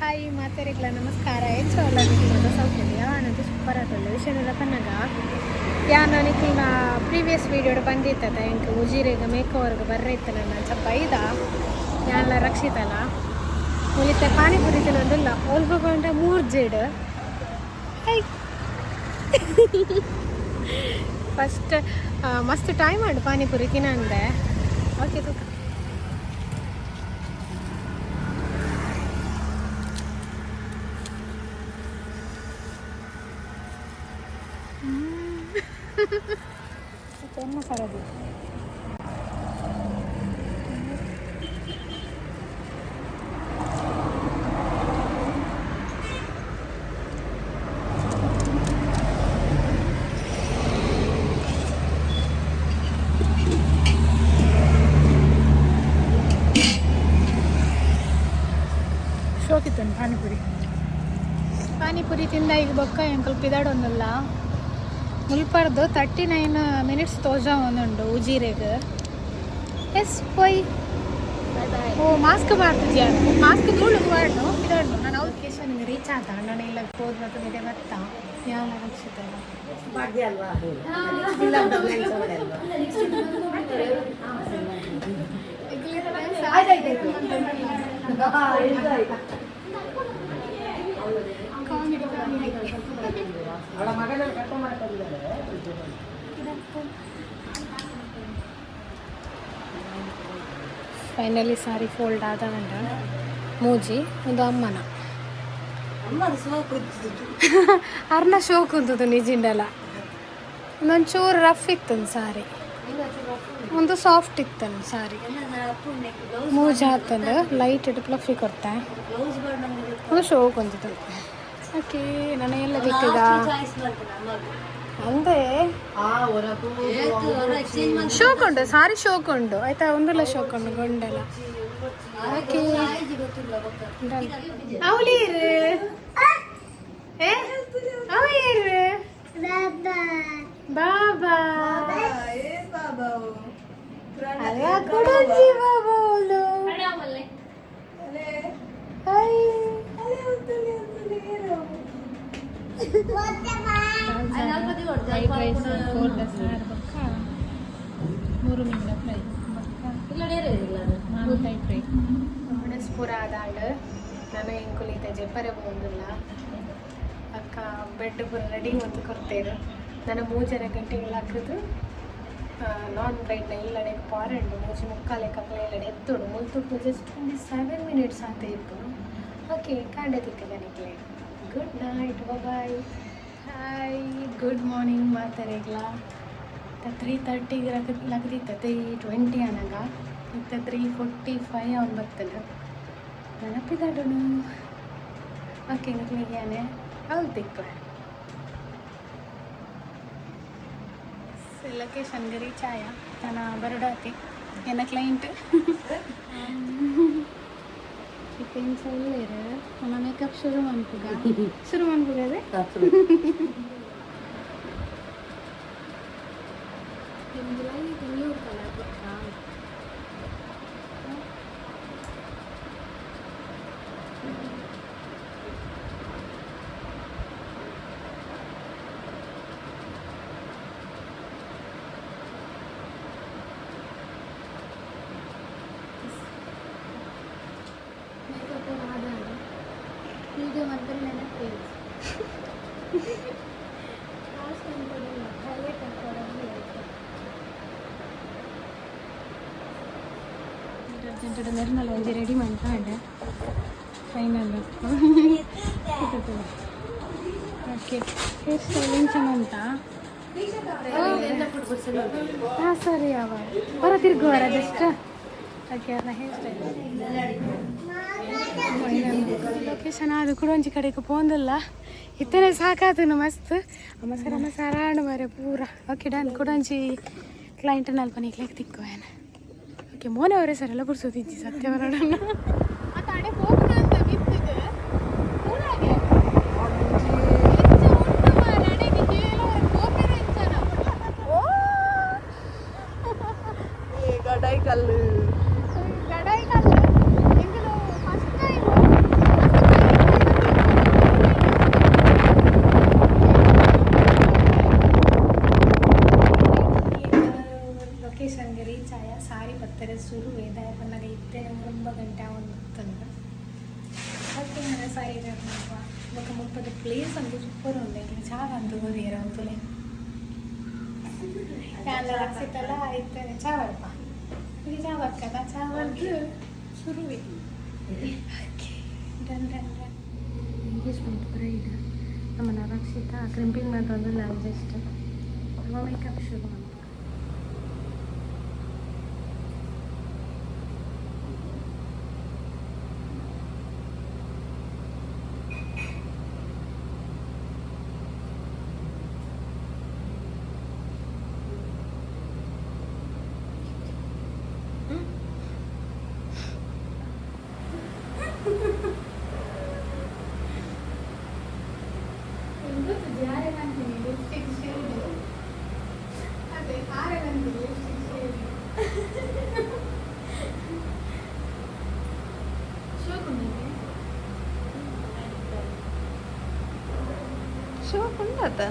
Hi ಮಾತೆರೆಗ್ಲ ನಮಸ್ಕಾರ. ಎಂಚ ಸೌಖ್ಯ ಯಾನಂತೂ ಸೂಪರ್ ಆತಲ್ಲ ವಿಷಯನೆಲ್ಲ ಪನ್ನಗ ಯಾನ ನಿಖಿಲ್ನ ಪ್ರೀವಿಯಸ್ ವೀಡಿಯೋಡ್ ಬಂದಿತ್ತದ. ಎಂಕ್ ಉಜಿರೆಗ್ ಮೇಕ್ ಓವರ್ಗ್ ಬರ್ರೆ ಇತ್ತ ನನ್ನ ಬೈದ ಯಾನ್ಲ ರಕ್ಷಿತಲ ಮುಲಿತೆ ಪಾನಿಪುರಿ ತಿನ್ನೊಂದುಲ್ಲ. ಒಲ್ಪ ಪಂಡ ಮೂರ್ಜೆಡ್. ಹೈ, ಫಸ್ಟ್ ಮಸ್ತ್ ಟೈಮ್ ಆಂಡ್ ಪಾನಿಪುರಿ ತಿನ್ನಂದೆ. ಓಕೆ, ತೂಕ. ಎನ್ನ ಸರದಿ. ಶೋಕಿತ್ತನು ಪಾನಿಪುರಿ. ಪಾನಿಪುರಿ ತಿಂದ ಈಗ ಬೊಕ್ಕ ಎಂಕಲ್ ಪಿದಾಡೊಂದುಲ್ಲ. ಮುಲ್ಪರ್ದು 39 ಮಿನಿಟ್ಸ್ ತೋಜಾವೊಂದುಂಡು ಉಜಿರೆಗ್. ಎಸ್ ಪೊಯ್. ಓ, ಮಾಸ್ಕ್ ಮಾಡ್ತಿದ್ಯಾ? ಮಾಸ್ಕ್ ಧೂಳು ವಾಡ್ನು ಪಿದಾಡ್ನು. ನಾನು ಲೊಕೇಶನ್ ರೀಚ್ ಆತ. ನಾನು ಇಲ್ಲ ಹೋದ್ ಮತ್ತು ಇದೆ ಬತ್ತ ಯಾನ ರಕ್ಷಿತಲ್ಲ. ಅಲ್ವಾ? ಕಾಮಿಡಿ. ಅವಳ ಮಗನ ಕರ್ಕೊಂಡ್ ಬರಕ್ ಹೋಗಿದ್ದಾಳೆ. ಫೈನಲಿ ಸಾರಿ ಫೋಲ್ಡ್ ಆದ. ಮೂಜಿ ಒಂದು ಅಮ್ಮನ ಅರ್ನ ಶೋಕ್ ಉಂತದು ನಿಜಿಂಡಲ. ಒಂದೊಂಚೂರು ರಫ್ ಇತ್ತು ಸಾರಿ, ಒಂದು ಸಾಫ್ಟ್ ಇತ್ತು ಸಾರಿ. ಮೂಜಿ ಆತಂದು ಲೈಟ್ ಇಟ್ಟು ಫ್ಲಫಿ ಕೊಡ್ತೆ. ಒಂದು ಶೋಕ್ ಉಂತದು. ಓಕೆ, ನಾನು ಎಲ್ಲ ದಿಕ್ಕಿದ ಅಂದೆ. ಶೋಕ್ ಉಂಟು, ಸಾರಿ ಶೋಕ್ ಉಂಟು, ಆಯ್ತಾ? ಒಂದೆಲ್ಲ ಶೋಕ್ ಉಂಟು ಗೊಂಡೆಲ್ಲ. ಓಕೆ. ಅವಳೀರು ಏ ಅವಳೀರು ಬಾಬಾ ಅಲ್ಲ ಕೊಡಂಜಿ ಬಾಬಾ ಅವಳು. ಹಾಯ್. ಫ್ರೈಡ್ ರೈಸ್, ಕೋರ್ದ ಸಾರು, ಬೊಕ್ಕ ಮೂರು ಮೀನಿನ ಫ್ರೈ, ಮಾವಿನಕಾಯಿ ಫ್ರೈ. ಒಣಸ್ ಪೂರ ಆದಾಂಡ್. ನಾನು ಎಂಕುಲು ಜೆಪ್ಪರೆ ಪೋವೊಂದುಲ್ಲ. ಅಕ್ಕ ಬೆಡ್ ಪೂರ ರೆಡಿ ಮಂತ್ ಕೊರ್ತೇರು. ನನ್ನ ಮೂಜರೆ ಗಂಟೆಗೆ ಹಾಕಿದ್ದು ನಾನ್ ಬ್ರೈಡ್ನ ಇಲ್ಲಡೆ ಪಾರಂಡು. 3:45 ಅಕ್ಲೆ ಇಲ್ಲಡೆ ಎತ್ತೋಡು. ಮುಲ್ತುಟ್ಟು ಜಸ್ಟ್ ಒಂದು 7 ಮಿನಿಟ್ಸ್ ಆತ ಇತ್ತು. ಓಕೆ, ಕಾಂಡೆ ತಿಕ್ಕದ ನಿಕ್ಲೆ. Good night, bye. Hi, good morning ಮಾತರೆಗ್ಲ. 3:30ಗೆ ಲಗದಿತ್ತ, 3:20 ಅನಗ. ಇತ್ತ 3:45 ಅವನು ಬರ್ತದೆ. ನೆನಪಿದಾಡನು. ಓಕೆ, ನಿಕ್ಲೆಗೆ ಅವ್ಲು ತಿಕ್ಕ. ಲೊಕೇಶನ್ಗೆ ರೀಚ್ ಆಯ. ನನ್ನ ಬರೋಡಾತಿ ಎನ್ನ ಕ್ಲೈಂಟ್ ಇತ್ತೆ ಉಲ್ಲೇರು. ನನ್ನ ಮೇಕಪ್ ಶುರು ಮನ್ಪುಗ, ಶುರು ಮನ್ಪುಗ ಅದೇ. ನಿಮ್ದು ಲೈಟ್ ನ್ಯೂಡ್ ಕಲರ್ ಗೊತ್ತಾ? ಮೇಕಪ್ ಆದಾಗ ವೀಡಿಯೋ ಮಾಡ್ತಾರೆ. ನೆನಪು ಲಾಸ್ಟ್ ಅನ್ಕೊಡಲ್ಲ, ಹೈಲೈಟ್ ಅನ್ಕೊಡಲ್ಲ. ಅರ್ಜೆಂಟ್ ನಿರ್ಮಲ ಒಂಜಿ ರೆಡಿ ಮನ್ಪಂಡೆ. ಫೈನಲ್. ಓಕೆ, ಹೇರ್ ಸ್ಟೈಲ್ ಇಂಚ ಅಂತ. ಹಾಂ, ಸರಿ. ಯಾವ ಹೊರ ತಿರುಗುವಾರ ಜಸ್ಟ್. ಓಕೆ, ಅವ್ರನ್ನ ಹೇರ್ ಸ್ಟೈಲ್ ಲೊಕೇಶನ್ ಅದು ಕೂಡ ಒಂಜಿ ಕಡೆಗೆ ಪೋಂದಲ್ಲ. ಇತ್ತನೆ ಸಾಕಾತನು ಮಸ್ತ್ ಅಮ್ಮ ಸರ ಅಮ್ಮ ಸರಾಣ ಮಾರೆ ಪೂರ. Okay, done. ಕೂಡ ಒಂಜಿ ಕ್ಲೈಂಟ್ ನಲ್ಪ ನಿಕ್ಲೆಗ್ ತಿಕ್ಕುವೇನ. ಓಕೆ, ಮೋನೆ ಅವರೇ ಸರ್ ಎಲ್ಲ ಪುರ್ಸೋದಿಜ್ಜಿ ಸತ್ಯ ಬರೋಣ. ಅಡೆ ಪೋಪುನ ಅಂತ ಬಿತ್ತಿಗೆ ಪೂರಾಗೆ ಎಂಚ ಉಂಟು ಮಾರ್ರೆ, ಅಡೆಗೆ ಕೇಳೋರು ಪೋಪೆರೆ ಎಂಚನ. ಗಡಾಯಿ ಕಲ್ಲು. ಗಡಾಯಿ ಕಲ್ಲು. ಎಂಕುಲು ಫಸ್ಟ್ ಟೈಮ್ ನನ್ನ ಸಾರಿ ಬೊಕ ಮುಲ್ಪದ ಪ್ಲೇಸ್ ಅಂತೂ ಸೂಪರ್ ಉಂಡು. ಎಂಕ್ಲೆ ಚಾ ಅಂತು ಕೊರಿಯೆರ್ ಅಂತುಲೆ. ಯಾನ್ಲ ರಕ್ಷಿತಲ ಇತ್ತೆ ಚಾ ಬರ್ಪ. ಈಗ ಚಾ ಬರ್ಕದ, ಚಾ ಬರ್ದು ಶುರುವೆ. Okay, done done done. Engagement bride ನಮ್ಮನ್ನ ರಕ್ಷಿತಾ ಕ್ರಿಂಪಿಂಗ್ ಮಾಡ್ತಂದ್ರೆ ನಾನು ಜಸ್ಟ್ ನಮ್ಮ ಮೇಕಪ್ ಶುರು ಮಾಡ್ಬೇಕು. ಲಿಪ್ಸ್ಟಿಕ್ ಶೇಡ್ ಅದೇ ಆರೆ ಬಂದಿದೆ ಲಿಪ್ಸ್ಟಿಕ್ ಶೇಡ್. ಶೋಕ್ ಉಂಡಾತ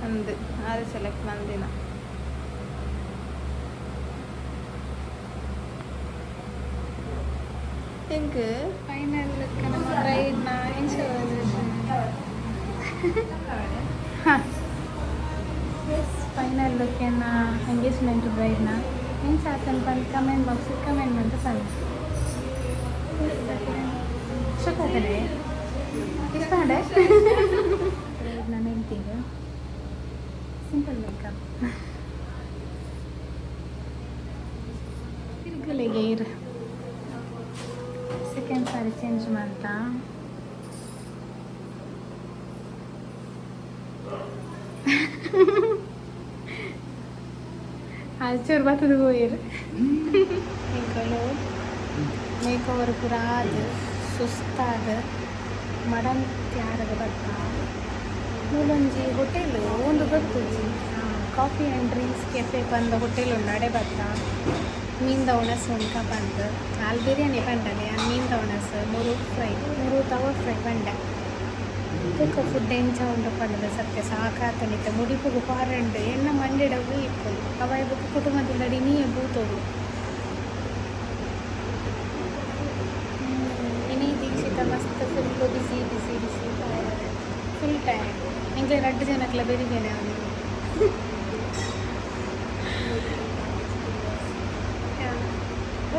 ಅಂದು ಆರೆ ಸೆಲೆಕ್ಟ್ ಮಂದಿನ. ಎಂಕ್ ಫೈನಲ್ ಲುಕ್ ನಮ್ಮ ಬ್ರೈಡ್ನ. ಹಾಂ, ಎಸ್, ಫೈನಲ್ ಲುಕ್ ಎನ್ನ ಎಂಗೇಜ್ಮೆಂಟ್ ಬ್ರೈಡ್ನ. ಎಂಚ ಆತನ್ ಪಂದ್ ಕಮೆಂಟ್ ಬಾಕ್ಸ್ ಕಮೆಂಟ್ ಮಂತ ಪನ್ಲೆ. ಶೋಕಾತನೆ ಇಷ್ಟ ಆಂಡೆ ಬ್ರೈಡ್ನ ಮೆಂತಿಗೆ ಸಿಂಪಲ್ ಮೇಕಪ್. ತಿರುಗಲೆಗೆ ಇರು. ಸೆಕೆಂಡ್ ಸಾರಿ ಚೇಂಜ್ ಮಾಡ್ತಾ. ಚೂರು ಬತ್ತದ ಹೋಯಿರು. ಎಂಕಲು ಮೇಕ್ ಓವರ್ ಪೂರ ಆದ್ ಸುಸ್ತಾದ ಮಡನ್ ತ್ಯಾರದ ಬತ್ತ. ಮೂಲೊಂಜಿ ಹೋಟೆಲ್ ಒಂದು ಗೊತ್ತುಜಿ, ಕಾಫಿ ಆ್ಯಂಡ್ ಡ್ರಿಂಕ್ಸ್ ಕೆಫೆ ಪಂದ ಹೋಟೆಲ್ ಉಂಡು. ಅಡೆ ಬತ್ತ ಮೀನ್ದ ಒಣಸು ಉಂಕ ಪಂದ್. ಆಲ್ ಬಿರಿಯಾನಿ ಪಂಡಲೆ, ಯಾನ್ ಮೀನ್ದ ಒಣಸು ಮುರು ಫ್ರೈ, ಮುರು ತವ ಫ್ರೈ ಪಂಡೆ. ಬೊಕ್ಕ ಫುಡ್ ಎಂಚ ಉಂಡು ಪಂಡದ ಸತ್ಯ ಸಾಕಾತನಿತ್ತ. ಮುಡಿಪುಗು ಪಾರಂಡು ಎನ್ನ ಮಂಡೆಡವು ಇಪ್ಪುಂಡು. ಅವಾಯ್ ಬೊಕ್ಕ ಕುಟುಂಬದಿಲ್ಲಡಿ ನೀಯೇ ಬೂತೊಡು. ಇನಿ ದೀಕ್ಷಿತ ಮಸ್ತ್ full busy busy busy, full time. ಎಂಕ್ಲೆ ರಡ್ಡ್ ಜನಕ್ಲ ಬೇರೆ ಬೇರೆ ಅವನಿಗೆ.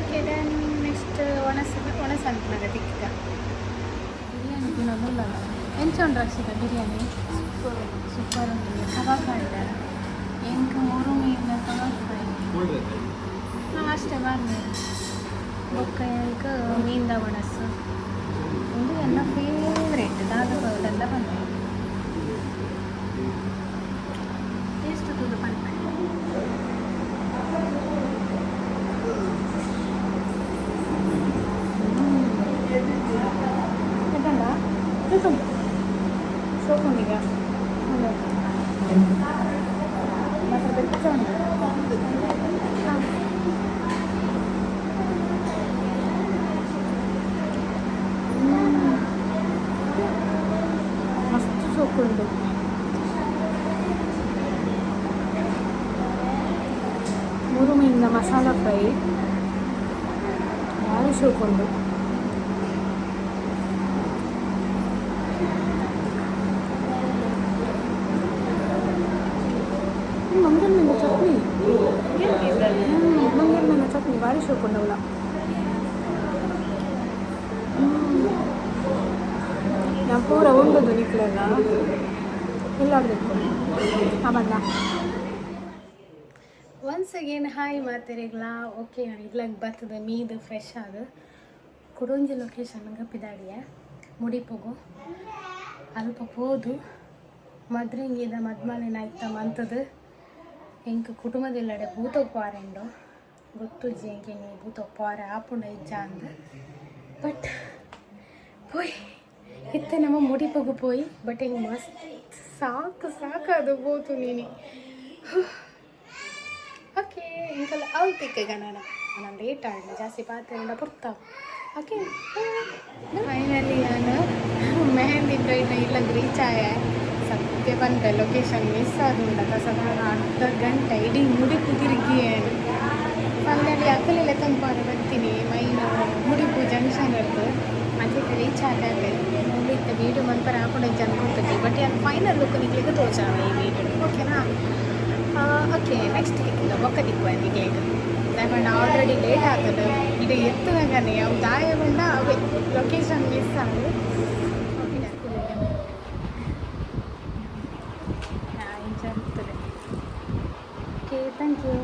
Okay, done. ನೆಕ್ಸ್ಟ್ ಒಣಸ್ ಒಣಸ್ ಅನ್ಪುನಗ ತಿಕ್ಕ. ಬಿರಿಯಾನಿ ತಿನ್ನೋದಿಲ್ಲ. ಎಂಚ ಉಂಡು ರಕ್ಷಿತ ಬಿರಿಯಾನಿ? ಸೂಪರ್ ಉಂಟು. ಕಬಾಬ್ ಅಂಡ ಎಂಕ್ ಮೂರು ಮೀನ ಕಬಾಬ್ ಫ್ರೈ. ಹಾಂ, ಅಷ್ಟೇ ಬಾರ್ನೆ. ಬೊಕ್ಕ ಎಂಕ್ ಮೀನ್ದ ಒಣಸು. ಉಂದು ಎನ್ನ ಫೇವ್ರೇಟ್. ದಾದ ಪೌಡಲ್ಲ ಬಂದೆ ಟೇಸ್ಟ್ ತೂದು ಪನ್ಪೆ. ಎತ್ತಂಡ ಸೋಕುಂಡಿಗ ಮಾತ್ರ ಬೆಚ್ಚ ಉಂಡು. ಹಾಂ, ಮಸ್ತ್ ಸೋಕುಂಡು. ಮೂರು ಮೀನಿನ ಮಸಾಲ ಫ್ರೈ ಭಾರಿ ಸೋಕುಂಡು. ಮಂಗಲ್ ಮೀನ ಚಟ್ನಿ, ಮಂಗಲ್ ಮೀನ ಚಟ್ನಿ ಭಾರಿ ಸೋಕುಂಡವಲ್ಲ. ನಾನು ಪೂರ ಉಂಡದು ನಿಕ್ಲೆಲ್ಲ ಎಲ್ಲಾಡ್ಬೇಕು ಆಮಲ್ಲ. ಒನ್ಸ್ ಅಗೇನ್ ಹಾಯ್ ಮಾತೆರೆಗ್ಲಾ. ಓಕೆ, ಇಡ್ಲಂಗೆ ಬರ್ತದೆ ಮೀದು ಫ್ರೆಶ್ ಆದ ಕುಡೊಂಜಿ ಲೊಕೇಶನ್ಗೆ ಪಿದಾಡಿಯ ಮುಡಿಪುಗು. ಅಲ್ಪ ಪೋದು ಮದ್ರಿಂಗಿದ ಮದ್ಮಲೆ ನಾಯ್ತ ಮಂತದು. ಎಂಕ್ ಕುಟುಂಬದಿಲ್ಲಡೆ ಭೂತಗ್ ಪಾರೆಂಡು ಗೊತ್ತುಜ್ಜಿ. ಎಂಕೆ ನೀ ಭೂತಗ್ ಪಾರೆ ಆಪುಂಡ ಇಜ್ಜ ಅಂದ್. ಬಟ್ ಪೋಯ್ ಇತ್ತೆ ನಮ್ಮ ಮುಡಿಪುಗು ಪೋಯಿ. ಬಟ್ ಎಂಕ್ ಮಸ್ತ್ ಸಾಕು ಸಾಕಾದು ಪೋತು ನೀನಿ. ಓಕೆ, ಎಂಕಲ್ಲ ಅವ್ಲು ತಿಕ್ಕ ನಾನು ನಾನು ಲೇಟ್ ಆಂಡ್ ಜಾಸ್ತಿ ಪಾತೆರಂಡ ಪೊರ್ತ. ಓಕೆ, ಫೈನಲಿ ನಾನು ಮೆಹಂದಿ ಬ್ರೈಡ್ನ ಇಲ್ಲಗ್ ರೀಚ್ ಆಯೆ. ಸತ್ಯ ಬಂತೆ ಲೊಕೇಶನ್ ಮಿಸ್ ಆದುಂಡತ. ಸಾಧಾರಣ ಅರ್ಧ ಗಂಟೆ ಇಡೀ ಮುಡಿಪು ತಿರುಗಿ. ಫೈನಲಿ ಅಕಲೆಲ್ಲ ತಂಪಾರ ಬರ್ತೀನಿ. ಸಾಕಾತೆ. ಇತ್ತೆ ವೀಡಿಯೋ ಮನ್ಪರೆ ಆಪುಂಡ ಜನ ಗೊತ್ತಿಜ್ಜಿ, ಬಟ್ ಯಾನ್ ಫೈನಲ್ ಲುಕ್ ನಿಕ್ಲೆಗ್ ತೋಜಾವೆ ಈ ವೀಡಿಯೋ, ಓಕೆನಾ? ಓಕೆ, ನೆಕ್ಸ್ಟ್ ತಿಕ್ಕಿಲ್ಲ, ಬೊಕ್ಕ ತಿಕ್ಕುವ ನಿಕ್ಲೆಗ್. ದಾಯೆ ಆಲ್ರೆಡಿ ಲೇಟ್ ಆತುಂಡು. ಇದು ಎತ್ತುನಗನೆ ಅವು ದಾಯ ಪಂಡ ಅವೇ ಲೊಕೇಶನ್ ಮಿಸ್ ಆಂಡ್. ಓಕೆ, ಇಂಚ ಇರ್ತದೆ. Okay, thank you.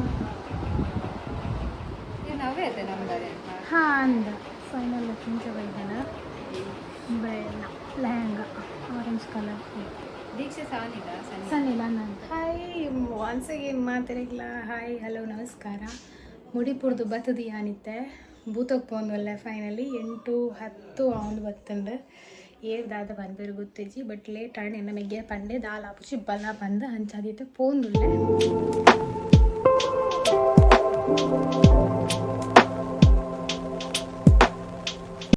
ಅವೇ ಅದೇ ನಂಬರ್. ಹಾಂ, ಅಂದ ಫೈನಲ್ ಲುಕ್ ಇಂಚ ಬೈದನ. Lehenga orange colour. ದೀಕ್ಷೆ ಸಾನಿಲ್ಲ. ಸನ್ನಿಲ್ಲ ನಾನು. ಹಾಯ್, ಒನ್ಸ್ ಅಗೇನ್ ಮಾತೆರೆಗ್ಲ ಹಾಯ್, ಹಲೋ, ನಮಸ್ಕಾರ. ಮುಡಿಪುಡ್ದು ಬತ್ತದು ಯಾನಿತ್ತೆ ಬೂತಕ್ಕೆ ಪೋಂದ್ವಲ್ಲ. ಫೈನಲಿ 8:10 ಆವೊಂದು ಬತ್ತುಂಡು. ಏರ್ ದಾದ ಪನ್ಪೆರ್ ಗೊತ್ತಿಜ್ಜಿ, ಬಟ್ ಲೇಟ್ ಆಂಡ್. ಎನ್ನ ಮೆಗ್ಗೆ ಪಂಡೆ ದಾಲ ಆಪುಜಿ ಬಲ ಪಂದ್. ಅಂಚಾದಿತ್ತೆ ಪೋಂದುಲ್ಲೆ.